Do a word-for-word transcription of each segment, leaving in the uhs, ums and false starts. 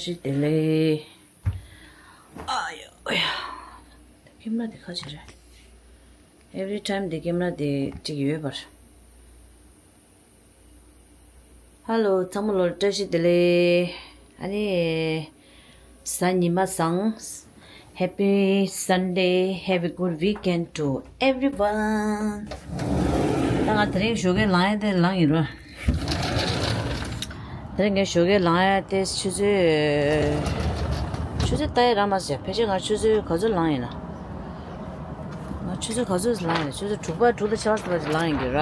བཀྲ་ཤིས་བདེ་ལེགས། ཨ་ཡོ་ཡ། ཀེམ་ར་དེ་ཁ་ཕྱེ་རེད། Every time དེ་ཀེམ་ར་དེ་གཅིག་ཡོད་པར། Hello ཚང་མ་ལོར་བཀྲ་ཤིས་བདེ་ལེགས། ཨ་ནི། གཟའ་ཉི་མ་བཟང་། Happy Sunday, have a good weekend to everyone. ད་ང་དེ་རིང་ཞོགས་ཀས་ལངས་ཡ་དེ་ལངས་ཡིན་རོ། དེ་རིང་ངས་ཞོགས་ཀས་ལངས་ཡ་དེ་ཆུ་ཚོད། ཆུ་ཚོད་ལྟ་ཡ་རག་མ་སོང་། ཕལ་ཆེར་ང་ཆུ་ཚོད་ག་ཚོད་ལངས་ཡིན་ན། ང་ཆུ་ཚོད་ག་ཚོད་ལངས་ཡིན་ན། ཆུ་ཚོད་དྲུག་པ་དྲུག་དང་ཕྱེད་ཀ་ཙམ་ལ་ལངས་ཡིན་གྱི་ར།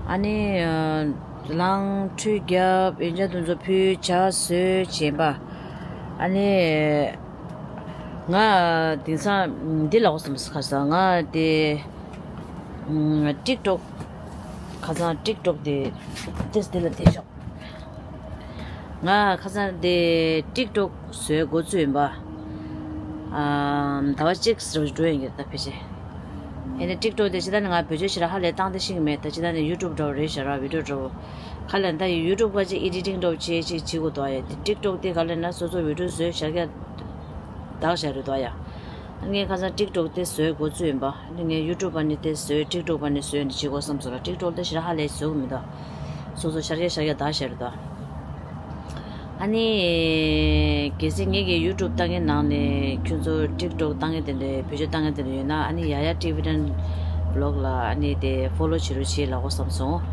ཨ་ནི། ལངས་ཁྲུས་བརྒྱབ། ཡོན་ཆབ་དེ་ཚོ་ཕུལ། ཇ་བཟོས་བྱས་པ། ཨ་ནི། ང་དེང་སང་འདི་ལབ་དགོས་བསམ་སོང་། ཁ་སང་ང་དེ་ཊིག་ཊོག་ཁ་སང་ཊིག་ཊོག་དེ་ཏེས་དེ་ལ་བལྟས་ཤག་ང་ཁ་སང་དེ་ཊིག་ཊོག་བཟོས་འགོ་བཙུགས་ཡིན་པ། ཨམ། ཟླ་བ་གཅིག་ཙམ་འགྲོ་ཡིན་གྱི་རེད་ད་ཕལ་ཆེར། ཨེ་ནས་ཊིག་ཊོག་དེ་ཅི་ལྟར་ནས་ང་བེད་སྤྱོད་ཞེ་དྲག་ཧ་ལས་བཏང་བསྡད་ཤེས་ཀྱི་མེད། ད་ཅི་ལྟར་ནས་ཡུ་ཊུབ་འདྲ་བོ་རེད་ཤག་ར། བི་ཌིའོ་འདྲ་བོ། ག་ལ་ད་ཡུ་ཊུབ་ག་ཅིག་ཨེ་ཌི་ཊིང་འདྲ་བོ་བྱེད་ཅིག་བྱེད་དགོས་འདུག་ཡ། དེ་ཊིག་ཊོག་དེ་ག་ལ་ན་སོ་སོ་བི་ཌིའོ་བཟོས་བཞག་ཡ་དག་བཞག་རེད་འདུག་ཡ། ངས་ཁ་སང་ཊིག་ཊོག་དེ་བཟོས་འགོ་བཙུགས་ཡིན་པ། ངས་ཡུ་ཊུབ་པ་ནས་དེ་བཟོས། ཊིག་ཊོག་པ་ནས་བཟོས་ནས་བྱེད་དགོས་བསམ་སོང་ལ། ཊིག་ཊོག་དེ་ཞེ་དྲག་ཧ་ལས་བཟོ་གི་མི་འདུག་སོ་སོ་ཤར་རྒྱག་ཤར་རྒྱག་དག་བཞག་རེད་འདུག་ཨ་ནི། གལ་སྲིད་ངེད་ཀྱི་ཡུ་ཊུབ་ལྟ་མཁན་ནང་ནས་ཁྱོད་ཚོ་ཊིག་ཊོག་ལྟ་མཁན་དེ་འདྲ་བེད་སྤྱོད་ལྟ་མཁན་དེ་འདྲ་ཡོད་ན། ཨ་ནི་ཡ་ཡ་ཊི་བི་ཊེན་བི་ལོག་ལ་ཨ་ནི་དེ་ཕོ་ལོ་བྱེད་རོགས་བྱེད་ལབ་དགོས་བསམ་སོང་།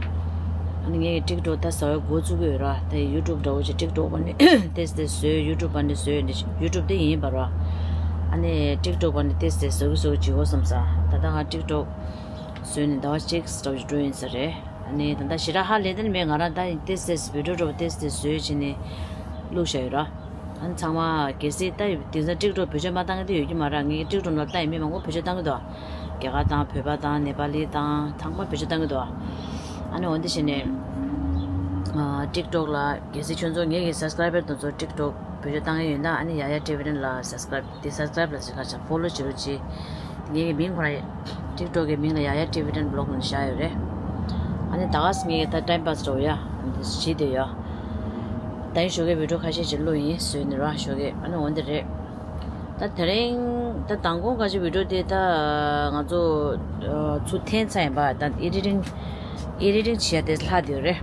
ཨ་ནི་ངེད་ཀྱི་ཊིག་ཊོག་ད་ཟ་བའི་འགོ་བཙུགས་ཀྱི་ཡོད་ར། ད་ཡུ་ཊུབ་འདྲ་བོ་ཅིག་ཊིག་ཊོག་པ་ནས་ཏེས་ཏེས་བཟོས། ཡུ་ཊུབ་པ་ནས་བཟོས་ནས་ཡུ་ཊུབ་དེ་ཡིན་པ་ར། ཨ་ནི་ཊིག་ཊོག་པ་ནས་ཏེས་ཏེས་བཟོ་གི་བཟོ་གི་བྱེད་དགོས་བསམ་ས། ད་ལྟ་ང་ཊིག་ཊོག་བཟོས་ནས་ཟླ་བ་གཅིག་ཙམ་འགྲོ་ཡིན་ས་རེད། ཨ་ནི་ད་ལྟ་ཞེ་དྲག་ཧ་ལས་དོན་མེད། ང་རང་ད་ཏེས་ཏེས་བི་ཌིའོ་འདྲ་བོ་ཏེས་ཏེས་བཟོས་བྱས་ནས་བླུགས་བཞག་ཡོད་ར། ཨ་ནི་ཚང་མ་གལ་སྲིད་ད་དེང་སང་ཊིག་ཊོག་བེད་སྤྱོད་མ་བཏང་མཁན་དེ་ཡོད་ཀྱི་མ་རེད། ངེད་ཀྱི་ཊིག་ཊོག་ནང་ལྟ་ཡི་མི་མང་པོ་བེད་སྤྱོད་བཏང་གི་འདུག་རྒྱ་གར་དང་བོད་པ་དང་ནེ་པ་ལི་དང་ཚང་མ་བེད་སྤྱོད་བཏང་གི་འདུག་ཨ་ནི་འོན་ཏེ་བྱས་ནས་ཨ་ཊིག་ཊོག་ལ་གལ་སྲིད་ཁྱོད་ཚོ་ངེད་ཀྱི་སབ་སི་ཀ་རའི་བར་དེ་ཚོ་ཊིག་ཊོག་བེད་སྤྱོད་བཏང་མཁན་ཡོད་ན། ཨ་ནི་ཡ་ཡ་ཊི་བི་ཊེན་ལ་སབ་སི་ཀ་རའིབ་དེ་སབ་སི་ཀ་རའིབ་ལ་ཟེར་ག་ཅང་ཕོ་ལོ་བྱེད་རོགས་གྱིས། ངེད་ཀྱི་མིང་ཁོ་རང་ཊིག་ཊོག་གི་མིང་ལ་ཡ་ཡ་ཊི་བི་ཊེན་བི་ལོག་ལ་བཞག་ཡོད་རེད། ཨ་ནི་ད་ག་སེ་ངེད་ཀྱི་ད་ཊའིམ་པ་སི་འདྲ་བོ་ཡ་འདི་བྱེད་བསྡད་ཡོད། ད་ཡིན་ཞོགས་ཀས་བི་ཌིའོ་ཁ་ཤས་ཅིག་བླུགས་ཡིན་བཟོས་ནས་ར་ཞོགས་ཀས། ཨ་ནི་འོན་ཏེ་རེད། ད་དེ་རིང་ད་མདང་དགོང་ཁ་ཤས་བི་ཌིའོ་དེ་ད་ང་ཚོ་ཚུར་འཐེན་ཚར་ཡིན་པ། ད་ཨེ་ཌི་ཊིང་ཨེ་ཌི་ཊིང་བྱེད་ཡ་དེ་ལྷག་བསྡད་ཡོད་རེད།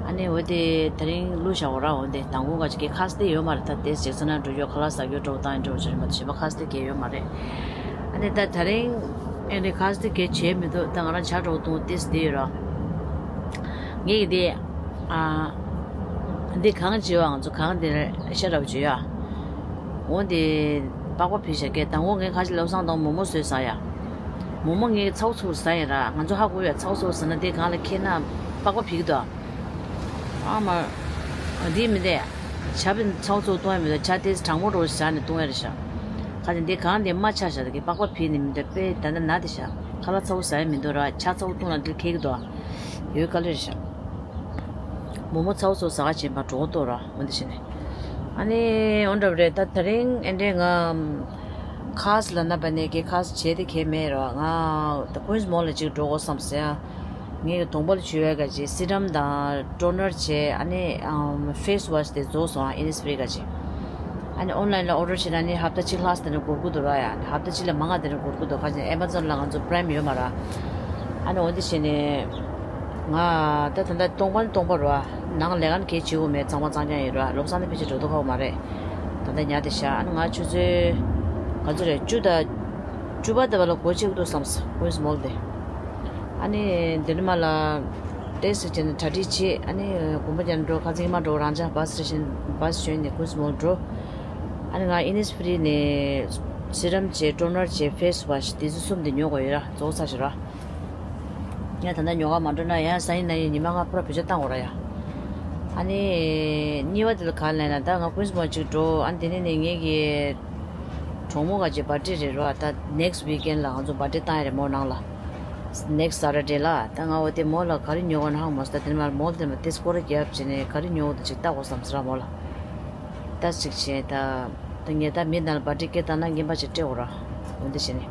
ཨ་ནི་འོ་དེ་དེ་རིང་བླུགས་བཞག་གོ་ར། འོ་དེ་མདང་དགོང་ཁ་ཅིག་གི་ཁ་སི་དེ་ཡོད་མ་རེད། ད་དེ་ཅིག་ཚོ་ན་འགྲོ་རྒྱུ་ཁ་ལག་ཟ་རྒྱུ་འགྲོ་བཏང་ཡིན་འགྲོ་ཟེར་མ་གཏོགས་གཞན་པ་ཁ་སི་དེ་གས་ཡོད་མ་རེད། ཨ་ནི་ད་དེ་རིང་ཨེ་ནི་ཁ་སི་དེ་གས་བྱས་མི་འདུག་ད་ང་རང་ཇ་འདྲ་བོ་བཏུང་དེ་སི་དེ་ཡོད་ར། ངས་ཀྱི་དེ་ཨ་འདི་གང་བྱེད་པ། ང་ཚོ་གང་དེ་ཤ་ར་བ་བྱེད་ཡ། འོ་དེ་པགས་པ་ཕི་ཤ་གས་དང་པོ་ངས་ཁ་ཅིག་བློ་བཟང་དང་མོག་མོག་བཟོས་ཟ་ཡ། མོག་མོག་ངས་ཚ་བོ་ཚ་བོ་ཟ་ཡིན་ར། ང་ཚོ་ཧ་གོ་ཡ། ཚ་བོ་ཚ་བོ་ཟ་ན་དེ་གང་ལ་ཁེལ་ན་པགས་པ་ཕི་གི་འདུག་ཨ་མ། འདི་མི་འདི། ཇ་བི་ཚ་བོ་ཚ་བོ་བཏུང་ཡ་མི་འདུག་ཇ་དེ་གྲང་མོ་འདྲ་བོ་ཞིག་བཞག་ནས་བཏུང་ཡ་རེད་ཤག་ཁ་ཅིག་འདི་གང་དེ་མ་ཆག་ཤག་དེ་གི་པགས་པ་ཕི་ནས་མི་འདུག་དཔེ་ད་ལྟ་ན་དེ་ཤག་ཁ་ལག་ཚ་བོ་ཟ་ཡ་མི་འདུག་ར། ཇ་ཚ་བོ་བཏུང་ན་འདི་ཁེལ་གི་འདུག་ཡོད་དཀའ་ལས་རེད་ཤག་མོག་མོག་ཚ་བོ་ཚ་བོ་ཟ་ག་བྱེད་པ་གྲོགས་གཏོགས་ར། འོ་འདི་བྱས་ནས། ཨ་ནི་འོ་འདྲ་བ་རེད། ད་དེ་རིང་ཨེ་འདྲས་ང་ཁ་སི་ལ་ན་པ་ནས་ཀྱི་ཁ་སི་བྱས་ཏེ་ཁེལ་མེད་ར། ང་ད་ཀུན་སི་མོལ་ལ་ཅིག་འགྲོ་དགོས་བསམ་སོང་ཡ། ངའི་གདོང་པ་ལ་བྱུག་ཡ་ག་ཅིག་སི་རམ་དང་ཊོ་ནར་བྱས། ཨ་ནི་ཨམ་ཕེ་སི་ཝ་ཤི་དེ་རྫོགས་སོང་། ཨ་ཨིན་ནི་སི་ཕི་རི་ག་ཅིག་ཨ་ནི་ཨོན་ལ་ཡིན་ལ་ཨོ་ཌར་བྱས་ན་ནི་ཧབ་ཏ་གཅིག་ལྷག་ཙམ་དེ་ནས་འགོར་གི་འདུག་ར་ཡ། ཧབ་ཏ་གཅིག་ལས་མང་ང་དེ་ནས་འགོར་གི་འདུག་ཁ་ཅིག་ཨེ་མ་ཛོན་ལ་ང་ཚོ་པ་རའིམ་ཡོད་མ་ར། ཨ་ནི་འོ་འདི་བྱས་ནས་ང་ད་ད་ལྟ་སྟོང་པ་ནི་སྟོང་པ་ར། ནང་ལས་ཀ་ནི་གལ་ཆེ་བོ་མེད། ཚང་མ་གཙང་རྐྱང་ཡིན་ར། བློ་བཟང་ནི་ཕལ་ཆེར་འགྲོ་མདོག་ཁ་པོ་མ་རེད། ད་ལྟ་ཉལ་བསྡད་ཤག་ཨ་ནི་ང་ཆུ་ཚོད་ག་ཚོད་རེད། བཅུ་དང་བཅུ་པ་དེ་བ་ལ་སྒོ་ཕྱེ་གི་འདུག་བསམ་སོང་། ཀུན་སི་མོལ་དེ། ཨ་ནི་འདི་ནི་མ་ལ་ཏོག་ཙམ་བྱས་ནས་གྲ་སྒྲིག་བྱེད། ཨ་ནི་དགོན་པ་རྒྱག་ནས་འགྲོ། ཁ་སང་ཉི་མ་འགྲོ། རང་ཅག་བ་སི་རེ་བཞིན་བ་སི་ཞོན་ནས་ཀུན་སི་མོལ་འགྲོ། ཨ་ནི་ང་ཨིན་ནི་སི་ཕི་རི་ནས་སི་རམ་བྱས། ཊོ་ནར་བྱས། ཕེ་སི་ཝ་ཤི། དེ་ཚོ་གསུམ་དེ་ཉོ་དགོས་ཡོད་ར། རྫོགས་ཚར་ཤག་ར། ཡང་ད་ལྟ་ཉོ་ག་མ་འགྲོ་ན་ཡང་སང་ཉིན་གནངས་ཉིན་ཉི་མ་ལྔ་ཕར་བེད་སྤྱོད་བཏང་དགོས་ར་ཡ། ཨ་ནི་གཉིས་པ་དེ་ལ་ག་རེ་ལབ་ན། ད་ང་ཀུན་སི་མོལ་ཅིག་འགྲོ། ཨ་ནི་དེ་ནས་ནི་ངེད་ཀྱི་གྲོགས་མོ་ག་ཅིག་བར་ཐི་ཌེ་རེད་ར། ད་ནེག་སི་ཊི་ཝིག་ཨེན་ཌི་ལ་ང་ཚོ་བར་ཐི་ཌེ་བཏང་ཡ་རེད་མོ་ནང་ལ། ནེག་སི་ཊི་སེ་ཊར་ཌེ་ལ། ད་ང་འོ་དེ་མོ་ལ་ག་རེ་ཉོ་དགོས་ན་ཧང་མ་སོང་། ད་དེ་ནས་མར་མོ་དེ་མ་དེ་སྐོར་ར་རྒྱབ་བྱས་ནས་ག་རེ་ཉོ་དགོས་འདུག་ཅིག་ལྟ་དགོས་བསམ་སོང་ར་མོ་ལ། ལྟ་ཅིག་བྱས་ད། ད་ངས་ད་མི་ནང་ལ་བར་ཐི་ཌེ་སྐད་བཏང་ན་རྔན་པ་ཅིག་སྤྲད་དགོས་ར། འོ་འདི་བྱས་ནས།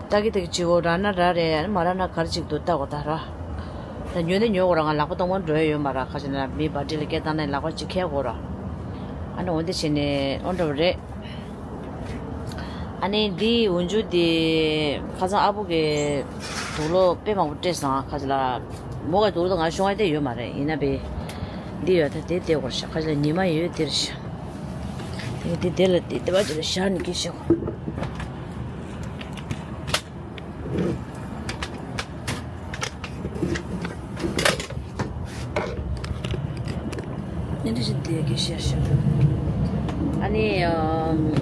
ལྟ་གི་ལྟ་གི་བྱེད་དགོས། རག་ན་རག་རེད། ཨ་ནི་མ་རག་ན་ག་རེ་ཅིག་འདུག་ལྟ་དགོས་ད་ར། ད་ཉོས་ནས་ཉོ་དགོས་ར། ང་ལག་པ་སྟོང་པ་འགྲོ་ཡ་ཡོད་མ་ར། ཁ་ཤས་ན་མི་བར་ཌེ་ལ་སྐད་བཏང་ནས་ལག་པ་ཅིག་ཁྱེར་དགོས་ར། ཨ་ནི་འོ་འདི་བྱས་ནས་ཨོ་འདྲ་བ་རེད། ཨ་ནི་འདི་འོག་འཇུག་འདི་ཁ་སང་ཨ་བུ་གི་དུག་ལོག་དཔེ་མང་པོ་སྤྲད་སོང་། ཁ་ཤས་ལ་མོ་གི་དུག་ལོག་ང་ཤོང་ཡ་དེ་ཡོད་མ་རེད། ཡིན་ན་བས་འདི་ཡོད། ད་དེ་བལྟས་དགོས་ར་ཤག་ཁ་ཤས་ལ་ཉི་མ་ཡོད་དེ་ར་ཤག་དེ་དེ་དེ་ལ་དེ་དེ་བ་དེ་ལ་བཞག་ནས་སྐད་ཆ་གོ། ཨེ་འདྲ་ཞིག་དེ་གི་ཤར་ཤར། ཨ་ནི་ཨམ།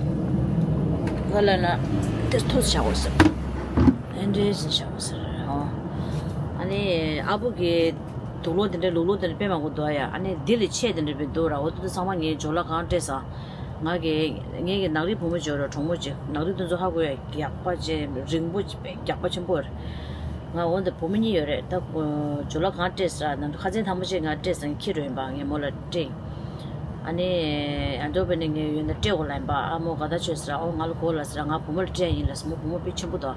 ག་ལ་ན་དེ་ཐོ་བཞག་འོ་ཟེར། ཨེ་འདྲ་ཞིག་བཞག་འོ་ཟེར། ཨོ། ཨ་ནི་ཨ་བུ་གི་དུག་ལོག་དེ་འདྲ་ལུག་ལོག་དེ་འདྲ་དཔེ་མང་པོ་འདུག་ཡ། ཨ་ནི་འདི་ལས་ཆེ་དེ་འདྲ་དཔེ་འདུག་ར། འོ་དེ་ཚོ་ཚང་མ་ངས་ཇོ་ལགས་གང་སྤྲད་ས། ང་གི་ངེད་ཀྱི་ནག་རིགས་བུ་མོ་ཅིག་ཡོད་ར། གྲོགས་མོ་ཅིག་ནག་རིགས་དེ་ཚོ་ཧ་གོ་ཡ། རྒྱགས་པ་ཅན་རིང་པོ་ཅིག་དཔེ་རྒྱགས་པ་ཆེན་པོ་རེད། ང་འོ་འདི་བུ་མོ་གཉིས་ཡོད་རེད། ད་ཇོ་ལགས་གང་སྤྲད་ཟེར་ན་ཁ་སང་དང་པོ་ཅིག་ང་སྤྲད་ཟེར་ཁྱི་རུ་ཡིན་པ། ངས་མོ་ལ་སྤྲད། ཨ་ནི་ཨ་མདོ་བས་ནི་ངས་ཡོད་ན་སྤྲད་དགོས་ལ་ཡིན་པ། ཨ་མོ་དགའ་ད་ཆོས་ཟེར། ཨོ་ང་ལ་གོ་ལ་ཟེར། ང་བུ་མོ་ལ་སྤྲད་ཡིན་ལ་ཟེར། མོ་བུ་མོ་དཔེ་ཆེན་པོ་འདུག་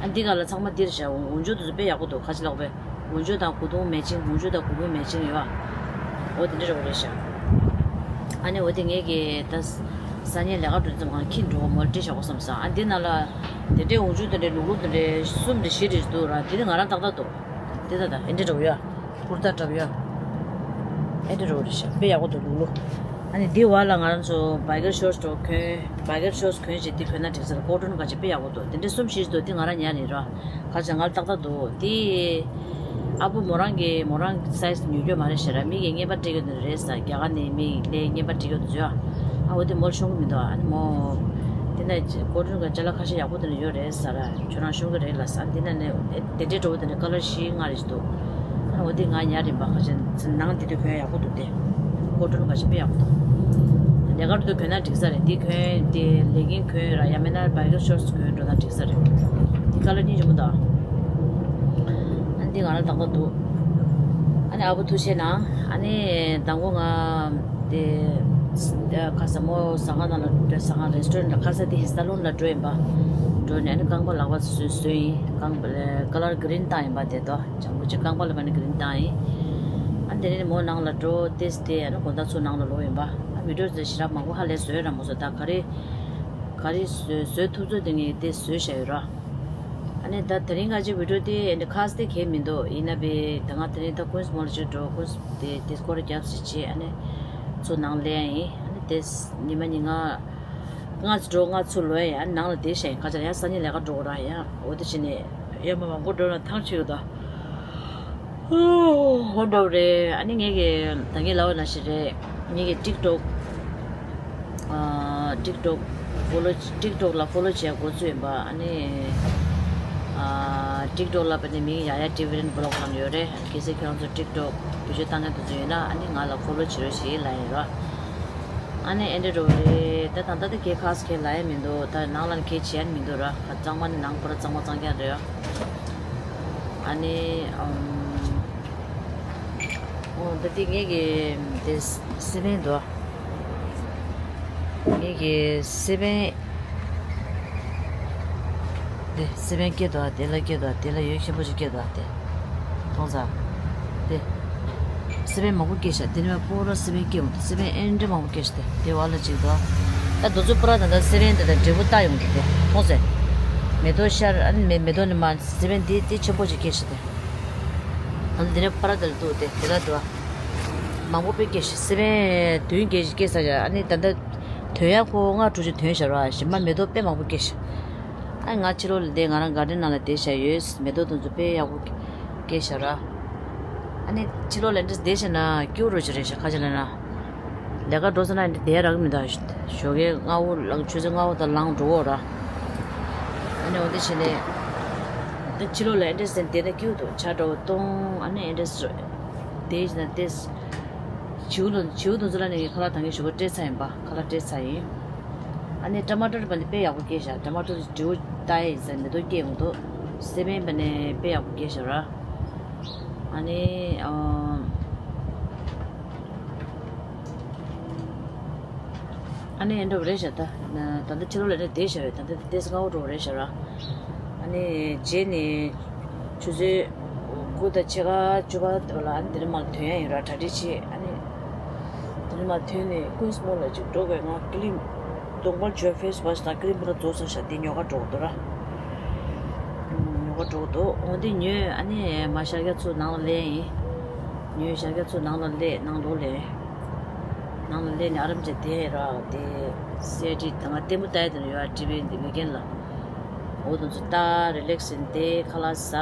ཨ་འདི་ག་ལ་ཚང་མ་འདིར་བཞག་འོག་འཇུག་དེ་ཚོ་དཔེ་ཡག་པོ་འདུག་ཁ་ཆེ་ལག་པས། འོག་འཇུག་དང་གོས་ཐུང་མེ་ཆིང་། འོག་འཇུག་དང་གོས་ཐུང་མེ་ཆིང་ཡོད་ཨ། འོ་དེ་འདྲ་རེད་པ། རེད་ཤག་ཨ་ནི་འོ་དེ་ངེད་ཀྱི་ད་སང་ཉིན་ལས་ཀ་འགྲོ་ཙམ་གང་ཁྱི་འགྲོ་མོ་ལ་སྤྲད་བཞག་གོ་བསམ་སོང་། ཨ་འདི་ནང་ལ་དེ་འདྲའི་འོག་འཇུག་དེ་འདྲའི་ལུག་ལུག་དེ་འདྲའི་གསུམ་རེ་བཞི་རེ་འདུག་ར། དེ་ནི་ང་རང་ཏག་ཏག་འདུག་དེ་ད་ད་ཨེ་འདྲ་འགྲོ་ཡ། ཀུར་ཏ་འདྲ་པོ་ཡ། ཨེ་འདྲ་འགྲོ་རེད་ཤག་དཔེ་ཡག་པོ་འདུག་ལུག་ལུག་ཨ་ནི་འདི་བར་ལ་ང་རང་ཚོ་བྷའི་ཀར་ཤོར་ཊི་འགྲོ་གོན། བྷའི་ཀར་ཤོར་ཊི་གོན་བྱས་འདི་གོན་ན་འགྲིག་ས་རེད། ཀོ་ཊོན་ག་ཅིག་དཔེ་ཡག་པོ་འདུག་དེ་འདྲ་གསུམ་བཞི་འདུག་དེ་ང་རང་ཉར་ཡིན་ར། ག་ཅིག་ང་ལ་ཏག་ཏག་འདུག་དེ་ཨ་བུ་མོ་རང་གིས་མོ་རང་སའི་ཛི་ཉོ་རྒྱུ་མ་རེད་ཤག་ར། མི་གིས་རྔན་པ་སྤྲད་ཀྱི་འདུག་རེད་ཟེར། རྒྱ་གར་ནས་མི་ལས་རྔན་པ་སྤྲད་ཀྱི་འདུག་ཟེར། ཨ་འོ་དེ་མོ་ལ་ཤོང་གི་མི་འདུག་ཨ་ནི་མོ་དེ་ན་ཀོ་ཊོན་གྱི་ཅ་ལག་ཁ་ཤས་ཡག་པོ་དེ་འདྲ་ཡོད་རེད་ཟེར་ར། ཁྱོད་རང་ཤོང་གི་རེད་ལ་ཟེར། དེ་ན་ནི་དེ་འདྲའི་འདྲ་པོ་དེ་འདྲ་ཀ་ལར་བཞི་ལྔ་རེ་ཞིག་འདུག་ཨ་འོ་དེ་ང་ཉར་ཡིན་པ། ཁ་ཤས་ནང་དེ་དུས་གོན་ཡག་པོ་འདུག་སྟེ། ཀོ་ཊོན་ག་ཅིག་དཔེ་ཡག་པོ་འདུག་ལས་ཀ་འགྲོ་དུས་གོན་ན་འགྲིག་ས་རེད། འདི་གོན་དེ་ལེ་གིན་གོན་ར། ཡང་མིན་ན་བྷའི་ཀར་ཤོར་ཊི་གོན་འགྲོ་ན་འགྲིག་ས་རེད། འདི་ཀ་ལར་གཉིས་འཇོན་པོ་འདུག་ཨ་འདི་ང་ལ་ཏག་ཏག་འདུག་ཨ་ནི་ཨ་བུ་ཐུགས་རྗེ་གནང་། ཨ་ནི་དང་པོ་ང་དེ་ཁ་ས་མོ་ཟ་ཁང་ནང་ལ་ཟ་ཁང་རེ་སི་ཊོ་རན་ཊི་ལ་ཁ་ས་དེ་སཱ་ལོན་ལ་འགྲོ་ཡིན་པ། འགྲོ་ནས་ཨ་ནི་རྐང་པ་ལག་པ་བཟོས་བཟོས་ཡིན། རྐང་པ་ལ་ཀ་ལར་གི་རིན་བཏང་ཡིན་པ། དེ་དོ་ལྗང་གུ་ཅིག་རྐང་པ་ལ་མ་ནི་གི་རིན་བཏང་ཡིན། ཨ་དེ་ནས་མོ་ནང་ལ་འགྲོ་ཏེས་དེ་ཨ་ནི་དགོང་དག་ཚུར་ནང་ལ་ལོག་ཡིན་པ། ཨ་བི་ཌི་ཡོ་དེ་ཞེ་དྲག་མང་པོ་ཧ་ལས་བཟོས་ར་མོ་བཟོ། ད་ག་རེ་ག་རེ་བཟོས་བཟོས་ཐུབ་ཚོད་དེ་ངས་དེ་བཟོས་བཞག་ཡོད་ར། ཨ་ནི་ད་དེ་རིང་ང་ཅིག་བི་ཌི་ཡོ་དེ་ཨ་ནི་ཁ་སི་དེ་གས་མི་འདུག་ཡིན་ན་བས་ད་ང་དེ་རིང་ད་ཀུན་སི་མོ་ལ་ཅིག་འགྲོ། ཀུན་སི་དེ་དེ་སྐོར་རྒྱབ་ཟེར་བྱས། ཨ་ནི་ཚུར་ནང་ལེན་ཡིན། ཨ་ནི་དེ་ཉི་མ་ཉིན་ང་ང་ཚོ་འགྲོ་ང་ཚོ་ལོས་ཡང་ནང་ལ་བསྡད་ཤག་ཡིན། ཁ་ཆ་ཡང་སང་ཉིན་ལས་ཀ་འགྲོ་དགོས་ར། ཡང་འོ་དེ་བྱས་ནས་ཡང་མི་མང་པོ་འགྲོ་ན་ཐང་ཆད་ཡོད་ད། འོ་འདྲ་བོ་རེད། ཨ་ནི་ངས་ཀྱི་ད་ངས་ལབ་པ་ནང་བཞིན་རེད། ངས་ཀྱི་ཊིག་ཊོག་ཊིག་ཊོག་ཕོ་ལོ་ཊིག་ཊོག་ལ་ཕོ་ལོ་བྱས་འགོ་བཙུགས་ཡིན་པ། ཨ་ནི་ཊིག་ཊོག་ལ་བ་ནི་མིང་ཡ་ཡ་ཊི་བི་རན་བི་ལོག་ལབ་ཡོད་རེད། གལ་སྲིད་ཁྱེད་རང་ཚོ་ཊིག་ཊོག་བི་ཌི་ཡོ་བཏང་མཁན་དེ་ཚོ་ཡོད་ན་ཨ་ནི་ང་ལ་ཕོ་ལོ་བྱེད་རོགས་ཞེས་ལབ་ཡིན་རོགས། ཨ་ནི་ཨེ་འདྲ་འགྲོ་གི་རེད། ད་ད་ལྟ་དེ་གས་ཁ་སི་གས་ལ་ཡ་མི་འདུག་ད་ནང་ལ་ནི་གས་བྱེད་ཡ་མི་འདུག་ར། ཁ་གཙང་མ་ནི་ནང་པུ་ར་གཙང་མ་གཙང་རྐྱང་རེད། ཨ་ནི་ཨམ། འོ་ད་དེ་ངེད་ཀྱི་དེ་སི་པན་འདུག་ངེད་ཀྱི་སི་པན། དེ་སི་པན་སྐྱེས་འདུག་དེ་ལ་སྐྱེས་འདུག་དེ་ལ་ཡོད་ཆེན་པོ་ཞིག་སྐྱེས་འདུག་དེ་མཐོང་ཚར། དེ་སི་པན་མང་པོ་སྐྱེས་ཤག་དེ་ནས་སྤོ་ར་སི་པན་སྐྱེས་འོང་། སི་པན་ཨེ་འདྲ་མང་པོ་སྐྱེས་ཤག་དེ་དེ་བ་ལ་ཅིག་འདུག་ད་དུ་ཚོད་སྤོ་ར་ད་ད་སི་པན་དེ་ད་འབྲས་བུ་ལྟ་ཡོང་གི་དེ་མཐོང་ཚེ། མེ་ཏོག་ཤར་ཨ་ནི་མེ་མེ་ཏོག་ནི་མ་སི་པན་དེ་དེ་ཆེན་པོ་ཅིག་སྐྱེས་ཤག་དེ། ད་འདི་ནས་སྤོ་ར་དེ་ལ་འདུག་དེ་དེ་ལ་འདུག་མང་པོ་དཔེ་སྐྱེས་ཤག་སི་པན་བདུན་བརྒྱད་ཅིག་སྐྱེས་ཚར་ཤག་ཨ་ནི་ད་ད། ཐོན་ཡ་ཁོ་ལྔ་དྲུག་ཅིག་ཐོན་ཤག་ར། གཞན་པ་མེ་ཏོག་དཔེ་མང་པོ་སྐྱེས་ཤག་ཨ་ང་ཕྱི་ལོགས་ལ་བསྡད། ང་རང་གར་ཌེན་ནང་ལ་བསྡད་བཞག་ཡོད། མེ་ཏོག་དེ་ཚོ་དཔེ་ཡག་པོ་སྐྱེས་ཤག་ར། ཨ་ནི་ཕྱི་ལོགས་ལ་འདི་བསྡད་བཞག་ན་སྐྱིད་པོ་རོ་ཅིག་རེད་ཤག་ཁ་ཅིག་ལ་ན། ལས་ཀ་འགྲོ་ས་ན་འདི་བསྡད་རག་གི་མི་འདུག་ཞོགས་ཀས་སྔ་པོ་ལངས་ཆུ་ཚོད་ལྔ་པོ་དང་ལངས་འགྲོ་གོ་ར། ཨ་ནི་འོ་འདི་བྱས་ནས་ད་ཕྱི་ལོགས་ལ་འདི་བསྡད་ན་སྐྱིད་པོ་འདུག་ཇ་འདྲ་པོ་བཏུང་། ཨ་ནི་འདི་བསྡད་བཞག་ན་དེ། བྱིའུ་དང་བྱིའུ་དང་ཚོ་ལ་ནི་ཁ་ལག་ད་གིན་ཞོགས་ཀས་སྤྲད་ཚར་ཡིན་པ། ཁ་ལག་སྤྲད་ཚར་ཡིན། ཨ་ནི་ཊ་མ་ཊར་པ་འདི་དཔེ་ཡག་པོ་སྐྱེས་ཤག་ཊ་མ་ཊར་འབྲས་བུ་ལྟ་ཡ་ཡིན་ཟེར་མེ་ཏོག་སྐྱེས་ཡོང་འདུག་སི་པན་པ་ནི་དཔེ་ཡག་པོ་སྐྱེས་ཤག་ར། ཨ་ནི་ཨ། ཨ་ནི་ཨེ་འདྲ་པོ་རེད་ཤག་ད་ད་ལྟ་ཕྱི་ལོགས་ལ་ནི་བསྡད་བཞག་ཡོད། ད་ལྟ་ཏོག་ཙམ་སྔ་པོ་འདྲ་པོ་རེད་ཤག་ར། ཨ་ནི་རྗེས་ནས་ཆུ་ཚོད་ དགུ་དང་ཕྱེད་ཀ་བཅུ་པ་དེ་ལ་ཨ་ནི་དེ་རིང་མར་ཐོན་ཡ་ཡིན་ར། གྲ་སྒྲིག་བྱེད། ཨ་ནི་དེ་རིང་མར་ཐོན་ནས་ཀུན་སི་མོལ་ལ་ཅིག་འགྲོ་དགོས། ང་ཀི་ལིམ་གདོང་པར་འཇོག་ཕེ་སི་ཝ་ཤི་དང་ཀི་ལིམ་པུ་ར་རྫོགས་ཚར་ཤག་དེ་ཉོ་ག་འགྲོ་གི་འདུག་ར། ཉོ་ག་འགྲོ་གི་འདུག་འོ་དེ་ཉོས། ཨ་ནི་མ་ཤར་རྒྱག་ཚུར་ནང་ལ་སླེབས་ཡིན། ཉོས་ཤར་རྒྱག་ཚུར་ནང་ལ་སླེབས། ནང་ལོགས་ལ་ནང་ལ་སླེབས་ནས་ཨ་རམ་ཅན་དེ་ར་དེ་སེ་ཏི་ད་ང་ལྟད་མོ་ལྟ་ཡ་དེ་ནས་ཡོད་ཨ་ཊི་ཝི་འདི་མེ་གན་ལ། འོ་དེ་ཚོ་ལྟ། རི་ལེག་སི་ཡིན་དེ་ཁ་ལག་ཟ།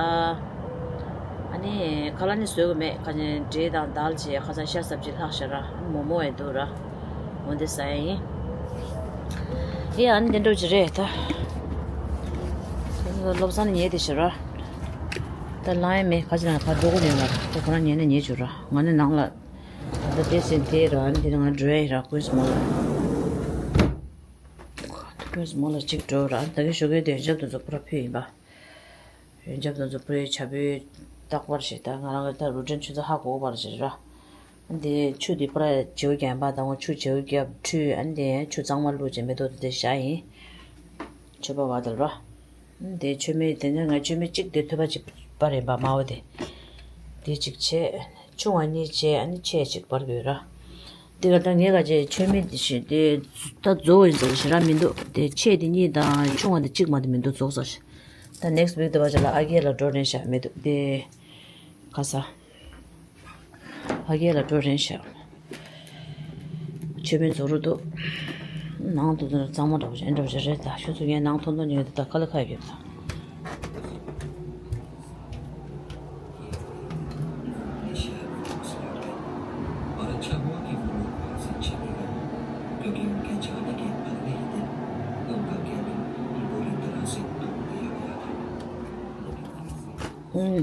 ཨ་ནི་ཁ་ལག་ནི་བཟོ་གི་མེད། ཁ་ཅན་འབྲས་དང་དལ་བྱས་ཁ་སང་ཤ་སབ་ཇི་ལྷག་ཤག་ར། མོག་མོག་ཡང་འདུག་ར། འོ་འདི་ཟ་ཡ་ཡིན། ཨེ་ཨ་ནི་འདི་འདྲ་ཅིག་རེད་ད། བློ་བཟང་ནི་ཉལ་བསྡད་ཤག་ར། ད་ལངས་ཡ་མེད། ཁ་ཅན་ལ་ཕར་འགྲོ་གི་ཡོད་མ་རེད། ད་ཁོ་རང་ཉལ་ན་ཉལ་བཅུག་ར། ང་ནི་ནང་ལ་ད་དེ་ཟིན་དེ་ར། ཨ་ནི་འདི་ནི་ང་འགྲོ་ཡ་ཡིན་ར། ཀུན་སི་མོལ་ལ། ཀུན་སི་མོལ་ལ་གཅིག་འགྲོ་ར། ད་གིན་ཞོགས་ཀས་དེ་ཡོན་ཆབ་དེ་ཚོ་པུ་ར་ཕུལ་ཡིན་པ། ཡོན་ཆབ་དེ་ཚོ་པུ་རའི་བྱ་ཕོའི་རྟག་པར་བྱེད། ད་ང་རང་གི་ད་རུ་ཏྲེན་ཆུ་ཚོད་ཧ་གོ་བར་བྱེད་ར། འདི་ཆུ་འདི་པུ་ར་བྱེའུ་རྒྱན་པ་དང་ཆུ་བྱེའུ་རྒྱབ་ཁྲུས། ཨ་འདི་ཆུ་གཙང་མ་བླུགས་བྱས་མེ་ཏོག་དེ་བཞག་ཡིན། མཆོད་པ་བ་དལ་ར། འདི་མཆོད་མེ་དེ་ནས་ང་མཆོད་མེ་གཅིག་དེ་ཐུབ་པ་གཅིག་པར་ཡིན་པ་དམར་པོ་དེ། དེ་གཅིག་བྱས། ཆུང་བ་གཉིས་བྱས། ཨ་ནི་ཆེ་གཅིག་པར་དགོས་ར། དེ་ག་ད་ངས་ག་བྱས་མཆོད་མེ་དེ་ཞིག་དེ་ད་རྫོགས་ཡིན་ཟེར་ཞེ་དྲག་མི་འདུག་དེ་ཆེ་དེ་གཉིས་དང་ཆུང་བ་དེ་གཅིག་མ་དེ་མི་འདུག་རྫོགས་ས་ཞིག་ད་ནེག་སི་ཝིག་དེ་བ་ཅིག་ལ་ཨ་རྒྱས་ལ་འགྲོ་རན་ཤག་མི་འདུག་དེ་ག་ས། ཨ་རྒྱས་ལ་འགྲོ་རན་ཤག་མཆོད་མེ་རྫོགས་རུ་འདུག་ནང་དུ་དུ་གཙང་མ་འདྲ་པོ་ཅིག་འདྲ་པོ་ཅིག་རེད། ད་ཤུ་ཚུ་ངས་ནང་ཐོང་ཐོང་ཉོས་ཏེ་ད་ཁ་ལ་ཁ་ཡོད་ད།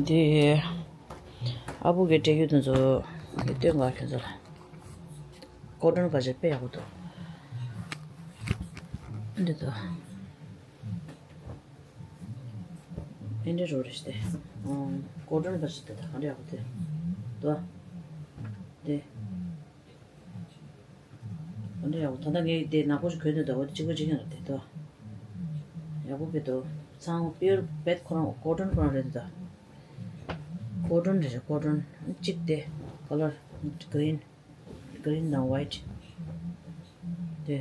འདི་ཨ་བུ་གི་འབྲས་ཡོས་དེ་ཚོ་གི་སྟོན་ག་ཁྱོད་ཚོ་ལ། ཀོ་ཊོན་ག་ཞིག་དཔེ་ཡག་པོ་འདུག་འདི་ཚོ། ཨེ་འདྲ་རོ་རེ་ཞིག་སྟེ། ཀོ་ཊོན་ག་ཞིག་དེ་ད་ག་འདྲ་ཡག་པོ་དེ། འདུག་ཨ། དེ། འོ་འདྲ་ཡག་པོ། ད་ལྟ་ངས་དེ་ནག་པོ་ཞིག་གོན་འདུག་ད་འོ་དེ་གཅིག་པ་གཅིག་རྐྱང་རེད་དེ་ད། ཡག་པོ་དཔེ་འདུག་ཚང་པིའུར་བེད་ཁོ་རང་ཀོ་ཊོན་ཁོ་རང་རེད་འདུག་ད། ཀོ་ཊོན་རེད། ཀོ་ཊོན་གཅིག་དེ་ཀ་ལར་གི་རིན། གི་རིན་དང་ཝའིཊ། དེ།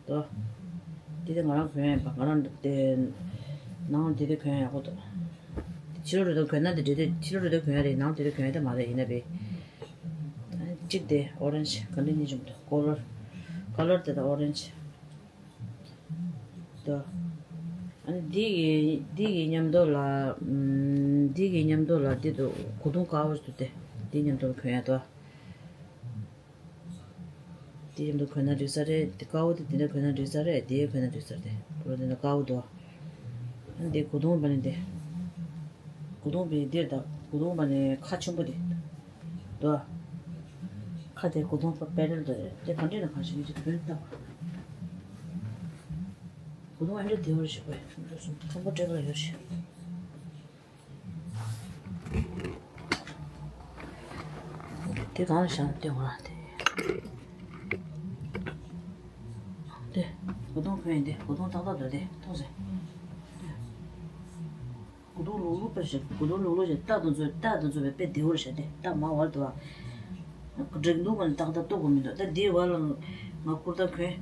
ད། དེ་དེ་ང་རང་གོན་ཡ་ཡིན་པ། ང་རང་དེ། ནང་དེ་དེ་གོན་ཡ་ཡག་པོ་འདུག་ཕྱི་ལོགས་རེ་དོ་གོན་ན་དེ་འདྲ་དེ་ཕྱི་ལོགས་རེ་དོ་གོན་ཡ་རེད། ནང་དེ་དེ་གོན་ཡ་དེ་མ་རེད། ཡིན་ན་བས། གཅིག་དེ་ཨོ་རེན་ཇི་ག་འདྲ་གཉིས་བྱུང་འདུག་ཀོ་ལར། ཀོ་ལར་དེ་དང་ཨོ་རེན་ཇི། དོ། ཨ་ནི་འདི་གི་འདི་གི་མཉམ་དུ་ལ། ཨམ། འདི་གི་མཉམ་དུ་ལ་འདི་དུ་གོས་ཐུང་དཀར་པོ་ཞིག་འདུག་སྟེ། འདི་མཉམ་དུ་ལ་གོན་ཡ་དོ། འདི་མཉམ་དུ་གོན་ན་འགྲིག་ས་རེད། འདི་དཀར་པོ་དེ་འདི་ནས་གོན་ན་འགྲིག་ས་རེད། འདི་གོན་ན་འགྲིག་ས་རེད། གོས་འདི་ནས་དཀར་པོ་འདུག་ཨ་ནི་འདི་གོས་ཐུང་པ་ནི་འདི། གོས་ཐུང་པའི་འདིར་དང་གོས་ཐུང་པ་ནི་ཁ་ཆེན་པོ་འདི། དོ། ཁ་དེ་གོས་ཐུང་པ་པེ་རེལ་དེ་རེད། དེ་ག་འདྲས་ན་གང་ཞིག་ཡིན་གྱི་དོན་དག་གོས་ཐུང་ཨ་འདྲས་དེ་བར་ཞིག་པས་འགྲོ་སོང་། ཁང་པ་སྤྲད་པ་ཡོད་ཞིག་དེ་གང་ལ་བཞག་ན་སྟོན་གོ་ར་དེ། དེ། གོས་ཐུང་གོན་ཡིན་དེ། གོས་ཐུང་ཏག་ཏག་འདུག་དེ་མཐོང་ཟེར། གོས་ཐུང་ལུག་ལུག་པ་ཞིག་གོས་ཐུང་ལུག་ལུག་ཞིག་རྟ་དང་ཚོ། རྟ་དང་ཚོ་བས་དཔེ་བདེ་བོར་བྱས་ཏེ། རྟ་མ་བར་དུ་བ། འགྲིག་འདུག་པ་ནི་ཏག་ཏག་ལྟོགས་དགོས་མི་འདུག་ད་འདིའི་བར་ལ་ང་ཀུར་ཏ་གོན།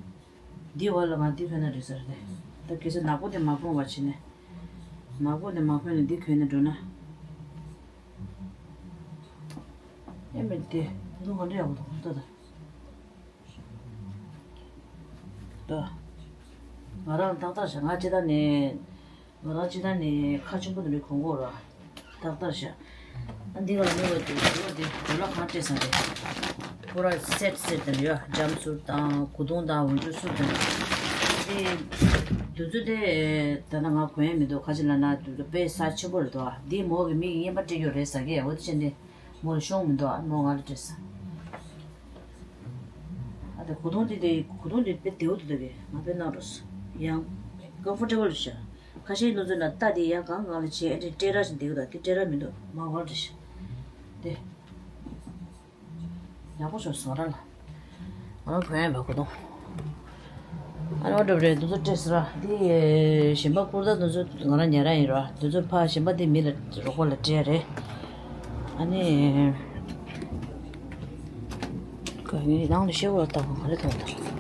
འདིའི་བར་ལ་ང་འདི་གོན་ན་འགྲིག་ས་རེད། ད་གལ་སྲིད་ནག་པོ་དེ་མ་གོན་པ་བྱས་ནས། ནག་པོ་དེ་མ་གོན་ནས་འདི་གོན་ནས་འགྲོ་ན། ཨེ་མེད་དེ་འདུག་ག་འདྲ་ཡག་པོ་འདུག་ད་ད། ད། ང་རང་ཏག་ཏག་བྱ། ང་ཅི་ད་ནས། ང་རང་ཅི་ད་ནས་ཁ་ཆེན་པོ་དེ་འདྲ་གོན་གོ་ར། ཏག་ཏག་བྱ། ཨ་འདི་ག་ནས་བ་དེ་འདི་བ་དེ་འདི་ལ་གང་སྤྲད་ས་རེད། པུ་ར་སེཊ་སེཊ་དེ་འདྲ་ཡོད། འཇམ་ཚུར་དང་གོས་ཐུང་དང་འོག་འཇུག་ཚུར་དང་། དེ། དུས་ཚོད་དེ་ད་ལྟ་ང་གོན་ཡ་མི་འདུག་ག་ཅི་ལ་ན་དུས་ཚོད་དཔེ་ས་ཆེན་པོ་རེད་དོ། འདི་མོ་གི་མི་གི་རྔན་པ་སྤྲད་རྒྱུ་རེད་ཟེར་གི། འོ་དེ་བྱས་ནས། མོ་ལ་ཤོང་མི་འདུག་ཨ་མོ་ང་ལ་སྤྲད་ས། ཨ་དེ་གོས་ཐུང་དེ་དེ་གོས་ཐུང་དེ་དཔེ་བདེ་བོ་འདུག་ད་གི་ང་དཔེ་གནང་འགྲོ་སོང་། ཡང་ཀམ་ཕོར་ཊེ་བལ་རེད་ཤག་ཁ་ཤས་ནུ་ཚོད་ན་རྟ་དེ་ཡང་གང་གང་ལ་བྱས། ཨ་དེ་སྤྲད་ར་ཞིག་བསྡད་གི་འདུག་དེ་སྤྲད་ར་མི་འདུག་མ་བར་རེད་ཤག་དེ་ཡག་པོ་ཤོར་སོང་ར་ལ། ང་རང་གོན་ཡ་མེད་གོས་ཐུང་། ཨ་ནི་འོ་འདྲ་རེད། འདི་ཚོ་སྤྲད་ཟེར་ར། འདི་ཞིམ་པ་ཀུར་ཏ་འདི་ཚོ་ང་རང་ཉལ་ར་ཡིན་ར། འདི་ཚོ་ཕ་ཞིམ་པ་འདི་མི་ལ་རོགས་པ་ལ་སྤྲད་རེད། ཨ་ནི། ག་ནི་ནང་ལ་ཤེལ་སྒོ་ལ་བཏགས་པ་ག་རེ་མཐོང་དང་།